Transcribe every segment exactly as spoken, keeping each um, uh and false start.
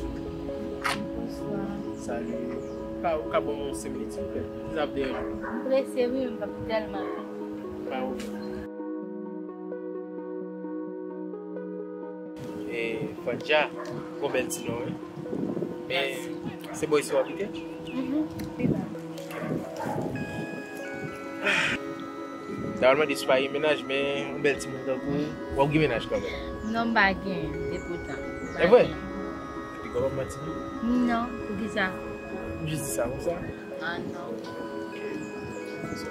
Bonswa. Salut. Ou ka, ou ka ban m yon senk minit, silvouplè? Kisa k ap deranje w? M prese, wi, m p ap tèlman. Pa pwoblèm. E, Fadja, gon bèl ti non, wi. Men, se bò isi w abite? Mhm, wi, ba. Dayè, w mande si w pa gen mennaj, men yon bèl timoun tankou w, w ap gen mennaj kanmenm. Non, m pa gen, epoutan. E vre? Epi kòman m manti? Non, poukisa? M jis di sa konsa. Ah, non. Ok.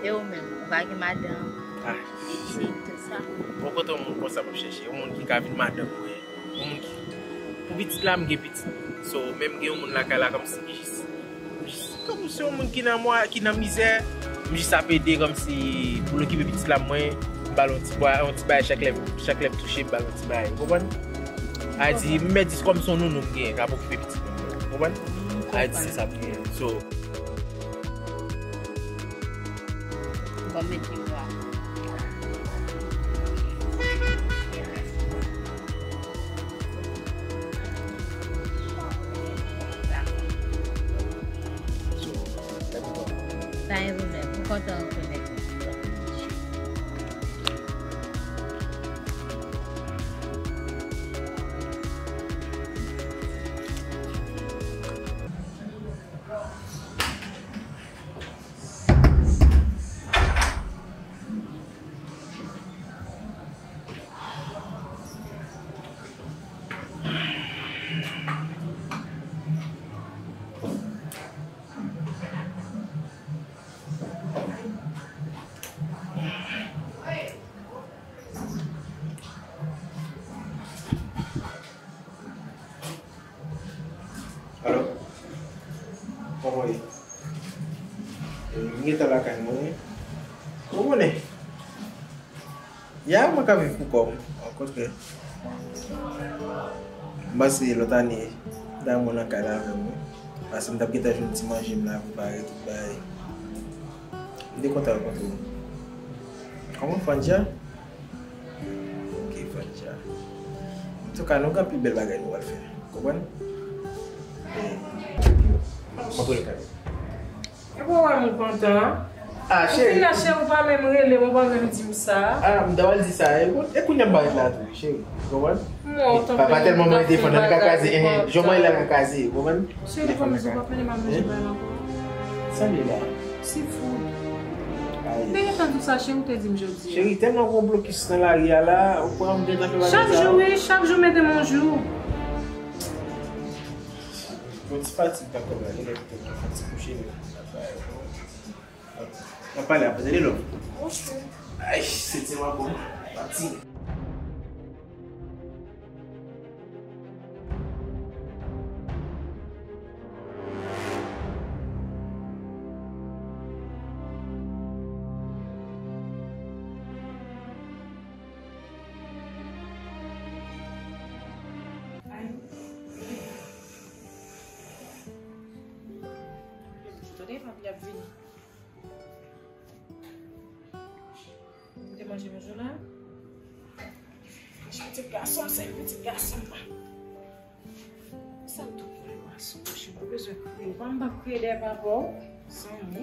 E ou menm, ou pa gen madanm, ah, pitit, tout sa? Bon, kote yon moun konsa m ap chèche, yon moun ki ka vin madanm mwen, yon moun ki, pou pitit la, m gen pitit. So, menm gen yon moun lakay la, kòmsi m jis, m jis, kòmsi yon moun ki nan mwa, ki nan mizè, m jis ap ede, kòmsi pou l okipe pitit la, mwen, m ba l yon ti bwa, yon ti bagay, chak lè, chak lè m touche, m ba l yon ti bagay, ou konprann? A di, m mèt di, kòmsi yon nounou m genyen, k ap okipe pitit mwen, ou konprann? A di, se sa m genyen. So, Bon, mete yo a. Pa gen pwoblèm, m kontan rankontre w. Alo? Kòman w ye? E, m gentan lakay mwen, wi. Ou konnen? Ya, mwen ka viv pou kò m, okontrè. M panse lòt ane, m ta renmen w nan kay la avè m, wi. Paske m t ap gentan jwenn ti manje m la prepare, tout bagay. M te kontan rankontre w. Kòman, Fanja? Ok, Fanja. Antouka, nou gen anpil bèl bagay nou pral fè. Konprann? E, m ap rele kay. E pou wè m kontan. Ah, cheri. Ou fin la, cheri, ou pa menm rele m, ou pa menm di m sa. Ah, m ta pral di sa. E, e kounye a m pa ret la tou, cheri. Konprann? Non, tanpri, pa tèlman mwen defann nan ka kraze, eh, jan mwen la ka kraze, konprann? Cheri, kòman ou pa mande m ap manje pa ankò? Sa li la? Seafood. Ay. Te gentan di w sa, cheri, ou te di m jodi a. Cheri, tèlman gwo blokis nan lari a la, ou kwè m gentan fè bagay sa? Chak jou, wi, chak jou mete m yon jou. Yon ti fatig nan kò m la, genlè petèt yon fatig kouche, men. N ap pale apre, tande, love. Ok. Ay, se ti mwen bon. Fatig. Tande, papi ap vini. Ou te manje bonjou la? Manje pitit gason m, sèl pitit gason m nan. Sa m tou pou lè gason m, mwen bezwen kriye. Ou pa m pa kriye dèyè papa w, zanmi.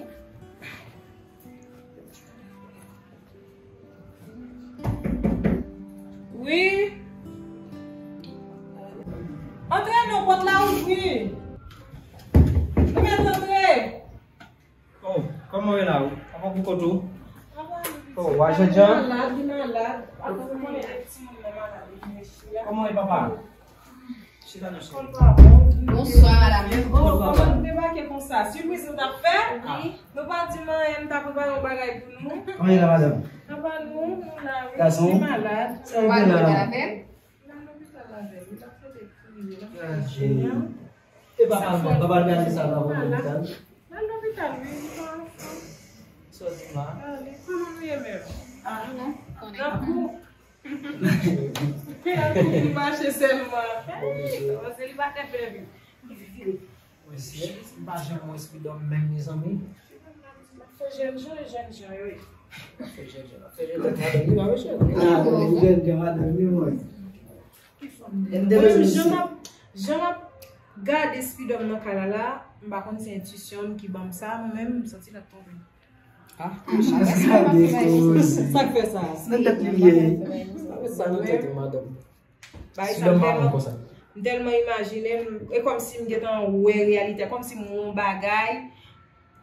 Wi. Antre non, pòt la ouvri. Nou mèt antre. Oh, kòman w ye la? Ou pa pou kont ou? Oh, w a jènjan? Li malad, li malad. Akoz ou konnen lè timoun nan malad, li vin rechi a. Kòman w ye, papa? Chita nou, cheri. Bonswa, madame. Bon, kòman nou debake konsa? Sipriz nou t ap fè? Wi. Nou pa di m anyen, m ta prepare yon bagay pou nou. Kòman w ye la, madame? Anba nou, nou la, wi. Gason? Li malad. Sa w gen la? L al lopital avè l, wi, l ap fè de kriye, l ap fè jènjan. E papa l, papa l gade sa nan lopital. L al lopital, wi, li pa anfòm. Sòti ma. Ah, li, kòman nou ye menm? Ah, nan kou. L al kou pou mache sèlman. Ey, kòman selibatè fè vi. Mesye, m pa janm wè Spidòm menm, mezanmi. L ap fè jènjan, jènjan yo ye. L ap fè jènjan, l ap fè jènjan, madanm li pa mechan. Ah, bon, jènjan, madanm li, mwen. Menm jan l ap, jan l ap Gade Spidòm nan kay la la, m pa konn se entwisyon m ki ban m sa, mwen menm, m santi l ap twonpe m. Ah, gade kouz. Sa k fè sa? Nan tèt li ye. Sa k fè sa nan tèt ou, madanm? Bagay sa m tèlman, m tèlman imajine m, e kòmsi m gentan wè reyalite, kòmsi m wè yon bagay,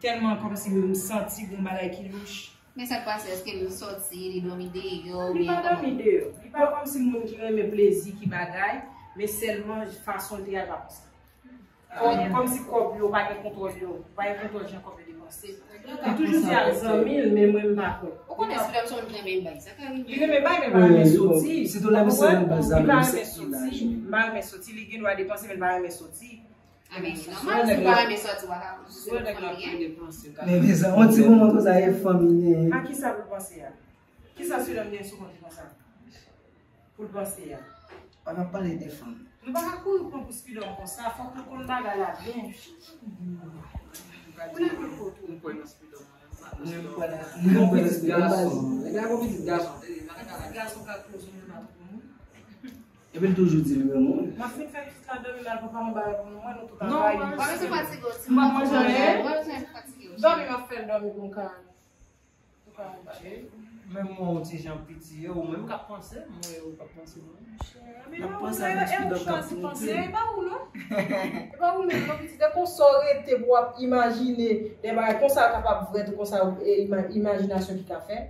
tèlman kòmsi m santi gen yon bagay ki louch. Men sa k pase, èske li sòti, li dòmi deyò, li pa dòmi deyò. Li pa kòmsi moun ki renmen plezi, ki bagay, men sèlman fason l te ye a pa konsa. Kòm, kòmsi kòb yo pa gen kontwòl yo, pa gen kontwòl jan kòb yo depanse. Li toujou di ak zanmi l, men mwen m pa kwè. Ou konnen Spidòm se yon moun ki renmen bay, sa ka rive. Li renmen bay, men l pa renmen soti. Sitou lè misye renmen bay zanmi l, se ki laj. Li pa renmen soti, m pa renmen soti, li gen dwa depanse, men l pa renmen soti. Ah, men nòmal, si w pa renmen sòti, w pa ka soti pou fanmi, hein? Men mezanmi, yon ti moman konsa, e fanmi li ye. A kisa pou l panse a? Kisa Spidòm gen sou kont li konsa? Pou l panse a? Pa ka pale de fanmi. Nou pa ka kouri pran pou Spidòm konsa, fòk nou konn bagay la byen. Ou nan ki kote? Mwen kwè nan, mwen kwè nan Spidòm, baz. Nèg la gon pitit gason, tande, pa ka gade. Gason ka koze, men pa twò moun. Epi l toujou di l renmen w. M ap fin fè pitit la dòmi, m al prepare yon bagay pou nou, mwen, nou tout ap rayi. Mwen menm se fatige w, ti manje, mwen menm se fatige w. Dòmi, m ap fè l dòmi pou m ka, pou m ka. Menm mwen, yon ti jan piti, e ou menm k ap panse, mwen, e ou k ap panse mwen. L ap panse avèk Spidòm k ap twonpe l. E pa ou, non. E pa ou menm, non, pitit. E konsa w rete pou w ap imajine de bagay konsa kapab vrè tou konsa, e ima-, imajinasyon ki ka fè.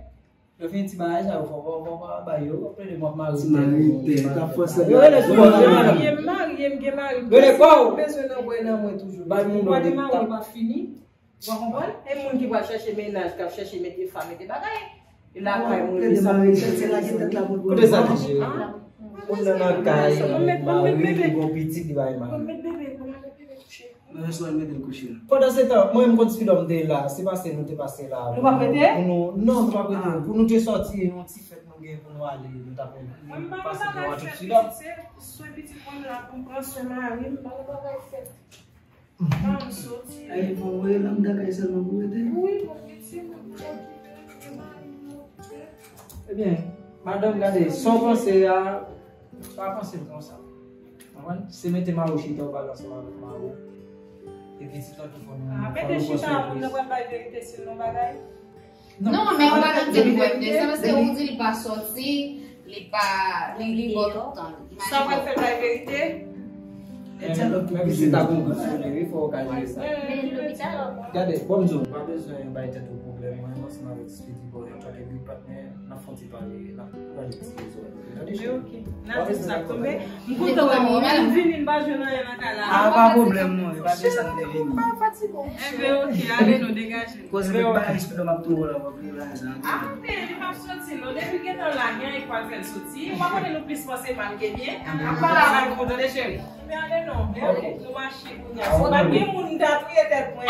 Yo fè ti bagay sa yo, fò, fò, fò, fò pa bay yo, yo plede m ap mari tèt, m ap fòse. Yo rele sou mwen, m marye, m marye, m gen mari. Rele kò w. Bezwen nan wè nan mwen toujou. Bay moun nan de tap. Mwen pa fini. Ou pa konprann? E moun ki pral chèche mennaj, k ap chèche mete fanm, mete bagay. E lakay moun yo, sa. Kote sa, mesye? Moun nan nan kay, li mari, li gon pitit, li bay mari. Mwen resevwa l mete l kouche la. Pandan se tan, mwen menm kont Spidòm te la, se pase nou te pase la. Nou p ap rete? Pou nou, non, nou p ap rete. Pou nou te sòti, yon ti fèt nou gen pou nou ale, nou t ap pase pou nou antre Spidòm. Mwen pa nan bagay fèt, pitit, se swen pitit mwen m la pou m pran swen mari m, m pa nan bagay fèt. Pa m soti. Ay, fò w voye l anndan kay sèlman pou rete? Wi, pou pitit mwen, pou okipe, pou mari m okipe. Ebyen, madanm, gade, sa w panse a, pa panse l konsa. Konprann? Se mete mari w chita w pale ansanm avèk mari w. E pitit la tou fò nou, fò nou pran swen plis. Mete chita, moun nan pral bay verite si l nan bagay. Non, men ou pa tande l kwè m de sa, paske ou di li pa sòti, li pa, li, li bò tout tan. Sa pral fè l bay verite? Men, men pitit la gon gou sou li, wi, fò w ka jere sa. Gade, bon, m di w, ou pa bezwen bay tèt ou pwoblèm, mwen, ansanm avèk Speedy Boy, an tanke big patnè, n ap fè yon ti pale, n ap pale ti bezwen. Gade, cheri. Ok. N a di sa tonbe. M kontan wè nou. Menm vini, m pa jwenn anyen nan kay la. Ah, pa pwoblèm, non. E pa de sa m te vini. Enben, ok, ale nou, degaje nou. Koze m pa eksplike m ap tou wè la, w ap vini la, jan. Ah, men li p ap soti, non. Depi gentan la, gen anyen k pral fè l soti. Ou pa konnen nou plis panse mal ke byen. Ap pale avè l kontan de cheri. Men ale non. Men ale, nou mache kounye a. Si pa t gen moun, m ta touye tèt mwen.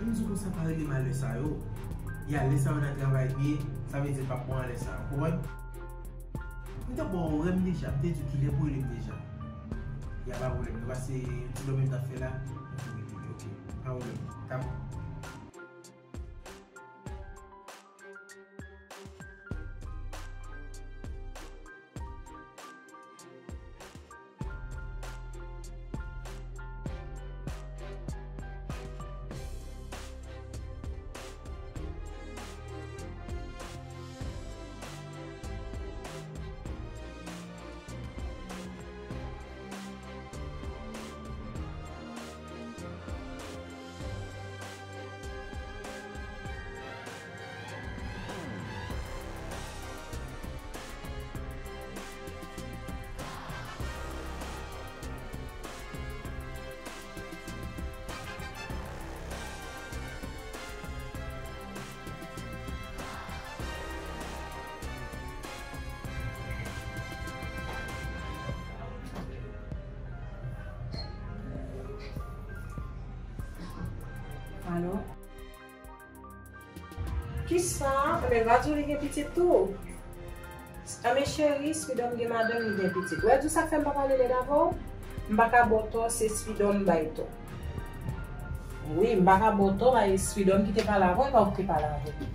Menm si konsa pa rele m a lè sa yo. Ya, lè sa yo nan travay m ye, sa vle di l p ap bon a lè sa yo. Konprann? M te ba w rèm deja, m te di w kilè pou rele m deja. Ya, pa pwoblèm. Nou pase ti dòmi m t ap fè la, nou fini, ok. Pa pwoblèm. Kapab. Alò? Kisa? Anben, l pa di w li gen pitit tou? Anben, cheri, Spidòm gen madanm, li gen pitit. Ou wè di w sa k fè m pa pale lèd avè w? M pa ka ba w tò, se Spidòm m bay tò. Wi, m pa ka ba w tò, e Spidòm ki te pale avè w, e pa ou ki te pale avè l.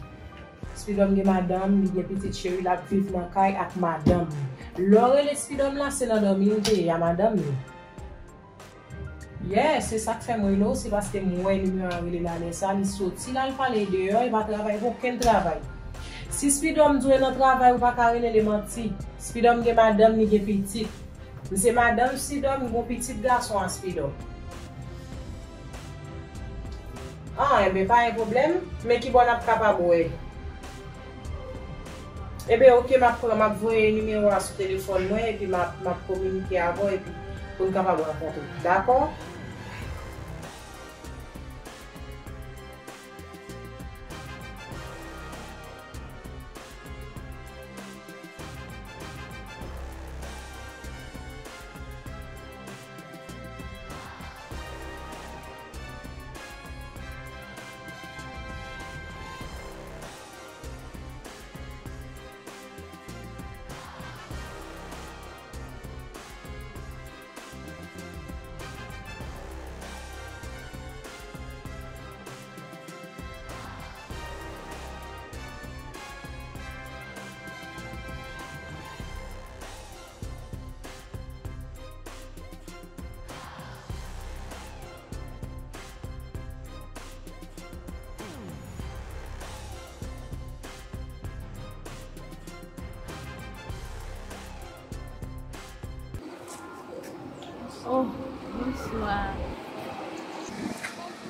Spidòm gen madanm, li gen pitit, cheri, l ap viv nan kay ak madanm li. Lè w rele Spidòm la, se nan dòmi l te ye a madanm li. Yeah, se sa k fè m rele w, se paske m wè nimewo a rele l alè sa, li soti la, l pale deyò, li pa travay pou okenn travay. Si Spidòm di w e nan travay, ou pa ka rele l, e manti. Spidòm gen madanm, li gen pitit. M se madanm Spidòm, m gon pitit gason a Spidòm. Ah, enben, pa gen pwoblèm. Men kibò n ap kapab wè? Enben, oke, m ap pran, m ap voye nimewo a sou telefòn mwen, epi m ap, m ap kominike avè w, epi pou n kapab rankontre. Dakò? Oh, bonswa.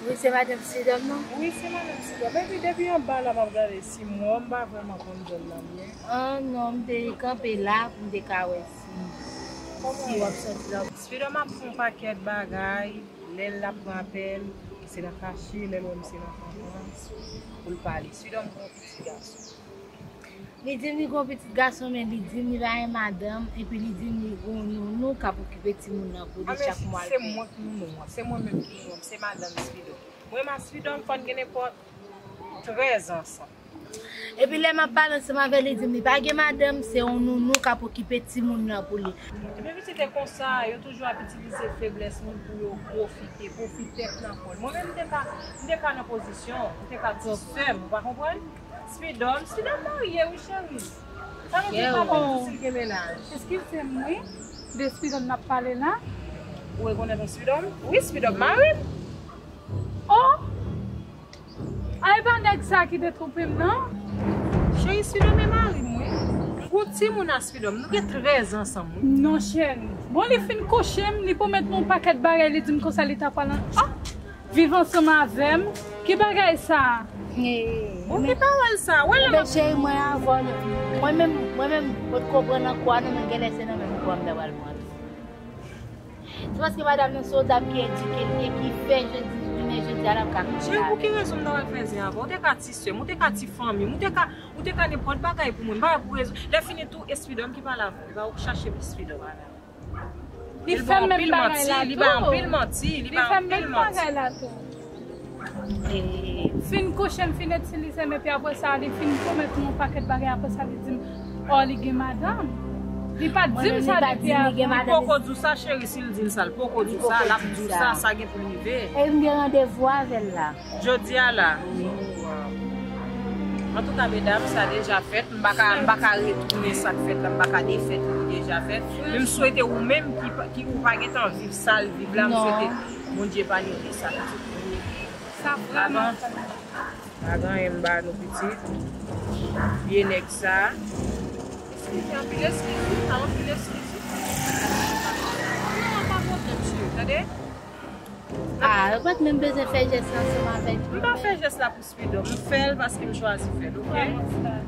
Wi, se madanm Sidòm, non? Wi, se madanm Sidòm. Epi depi anba la m ap gade si m wè w, m pa vrèman konn zòn nan byen. Ah, non, m te kanpe la pou m te ka wè si, si w ap sòti la. Sidòm ap fè yon pakèt bagay, lè l ap pran apèl, se nan kache, lè l wè m se nan konferans, pou l pale. Sidòm gon pitit gason. Li di m li gon pitit gason, men li di m li pa gen madanm, epi li di m li gon nounou k ap okipe timoun nan pou li chak mwa. Anben, si se mwen k nounou an, se mwen menm ki nounou an, se madanm Spidòm. Mwen ak Spidòm, fò n gen nenpòt trèz ansanm. Epi lè m ap pale ansanm avè l, li di m li pa gen madanm, se yon nounou k ap okipe timoun nan pou li. Epi pitit e konsa, yo toujou ap itilize feblès moun pou yo pwofite, pwofitè nan kò l. Mwen menm, m te ka, m te ka nan pozisyon, m te ka di sè m, ou pa konprann? Spidòm, Spidòm marye wi, cheri. Sa vle di l pa konn tou si l gen mennaj. Eskize m wi, de Spidòm n ap pale la? Ou rekonèt yon Spidòm? Wi, Spidòm mari m. Oh! A, e pa nèg sa ki te twonpe m, non? Cheri, Spidòm e mari m, wi. M gon timoun a Spidòm. Nou gen trèz ansanm, wi. Non, cheri. Bon, li fin kouche m, li pwomèt m yon pakèt bagay, li di m konsa li ta pral an, ah! Viv ansanm avè m. Ki bagay sa? Bon, ki pawòl sa? Wè lè m ap... Enben, cheri, mwen avè w, mwen menm, mwen menm, mwen potko pran nan kwa, non, men genlè se nan menm kwa m ta pral pran. Se paske madanm nan se yon dam ki edike l ye, ki fè jodi, jounen jodi a l ap ka kouche avè m. Cheri, pou ki rezon m ta pral fè zen avè w? Ou te ka ti sè m, ou te ka ti fanmi m, ou te ka, ou te ka nenpòt bagay pou mwen. M pa wè pou rezon. Lè fini tou, Espidòm ki pale avè w. Li pa ou k chache Espidòm avè m. Li fè menm bagay la tou. Li bay anpil manti, li bay anpil manti. Li fè menm bagay la tou. Fin kouche m, fin itilize m, epi apre sa, li fin pwomèt m yon pakèt bagay, apre sa, li di m, oh, li gen madanm. Li pa t di m sa depi avan. Li poko di w sa, cheri, si l di l sa, l poko di w sa, l ap di w sa, sa gen pou l rive. E m gen randevou avè l la. Jodi a la. Antouka, medam, sa deja fèt. M pa ka, m pa ka retounen sa k fèt la, m pa ka defèt li deja fèt. Men m swete ou menm ki pa, ki ou pa gentan viv sa l viv la, m swete Bondye pa nete sa pitit mwen. Sa vrèman fèt. Pa gen anyen m ba nou pitit. Vye nèg sa. Eskize, anpil eskiz wi, anpil eskiz wi. Non, pa pwoblèm, cheri, tande? Ah, ou pa t menm bezwen fè jès la ansanm avèk li. M pa fè jès la pou Spidòm, m fè l paske m chwazi fè l, oke?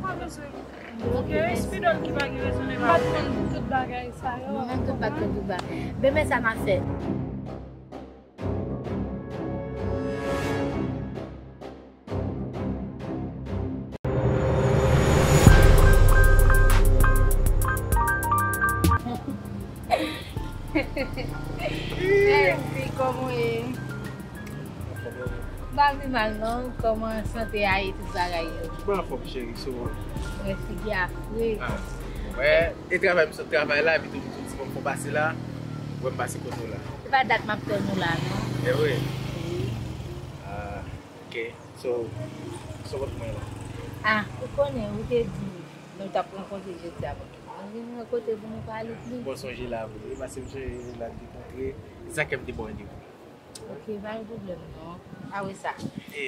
Pa bezwen. Oke, Spidòm ki pa gen rezon de pa konn tout bagay sa yo. Mwen menm tou m pa t konn tout bagay. Men, men sa m ap fè. Hey, fi, kòman w ye? Ba m Mal non, kòman sante a ye, tout bagay yo? Tout bon anfòm, cheri, so. Wè figi a fre. Ah, wè, e travay m sot travay la, epi tou m tou ti bon fon pase la. Wè m pase kote w la. Se pa dat m ap tann ou la, non? E vre? Wi. Ah, ok. So, so kot mwen la? Ah, ou konnen, ou te di nou t ap rankontre jodi a, bon. Nou vin rankontre pou nou pale plis. Bon, sonje la vre, wi, paske m sonje la n te kontre, se sa kè m te ba w randevou. Ok, pa gen pwoblèm non. A wi sa.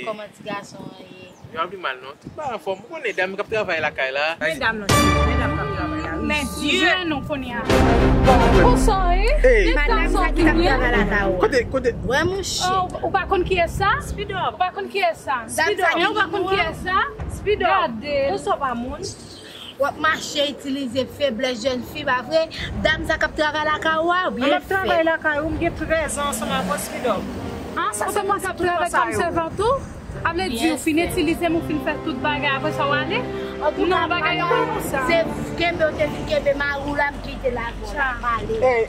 Kòman ti gason an ye? Yo ap pi mal non. Tout pa anfòm. Ou konnen dam k ap travay lakay la. Men dam nan, men dam k ap travay la. Men Dye nou kounye a. Konsa, wi. Madanm sa ki t ap travay lakay ou. Kote, kote? Wè mouche. Ou pa konn kiyès sa? Speed up. Ou pa konn kiyès sa? Speed up. Ou pa konn kiyès sa? Speed up. Gade. Konsa w pa moun. W ap mache itilize feblès jèn fi, pa vre? Dam sa k ap travay lakay ou a, byen fèt. M ap travay lakay ou, m gen trèz an ansanm avè w, Speed up. Ah, sa se moun k ap travay kòm sèvant ou? A vle di ou fin itilize m, ou fin fè tout bagay, apre sa w ale? Non, bagay yo pa konsa. Se kenbe w te vin kenbe mari w la, m kite l avè w la, m ale. Ey,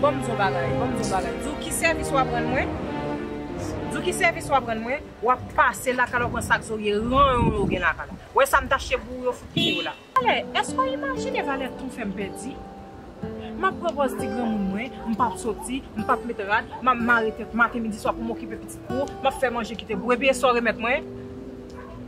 ban m di w bagay, ban m di w bagay. Di w ki sèvis w ap rann mwen? Di w ki sèvis w ap rann mwen? W ap pase lakay la, w pran sak zorye, ranyon yo gen lakay la. Wè sa m t achte pou ou yo fout kite yo la. Valè, èske w imajine valè tan w fè m pèdi? M ap pran pòz ti granmoun mwen, m p ap soti, m p ap met rad, m ap mare tèt maten, midi, swa pou m okipe pitit pou ou, m ap fè manje kite pou ou, epi e sa w remèt mwen?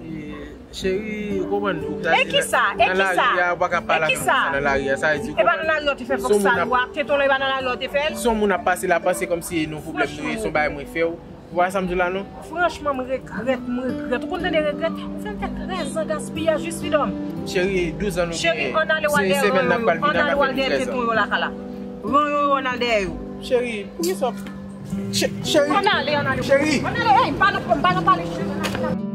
E, cheri, ou konprann, ou... E kisa? E kisa? Nan lari a, ou pa ka pale avè m konsa nan lari a, sa vle di ou konprann. E pa nan lari a w te fè fòk sa yo a, tenten w lan e pa nan lari a w te fè l? Si yon moun ap pase la, panse kòmsi nou pwoblèm nou ye, se yon bagay mwen fè w. Ou pa wè sa m di w la non? Franchman, m regrèt, m regrèt. Ou konn tande regrèt? Ou fè m fè trèz an gaspiyaj wi, Speed up. Cheri, douz an nou genyen. Cheri, ann ale w al dèyè ranyon yo, ann ale w al dèyè teton yo lakay la. Ranyon yo, ann al dèyè yo. Cheri, poukisa w ap... Cheri, ann ale, ann ale. Cheri. Ann ale, ey, m pa nan, m pa nan pale, cheri, ann ale.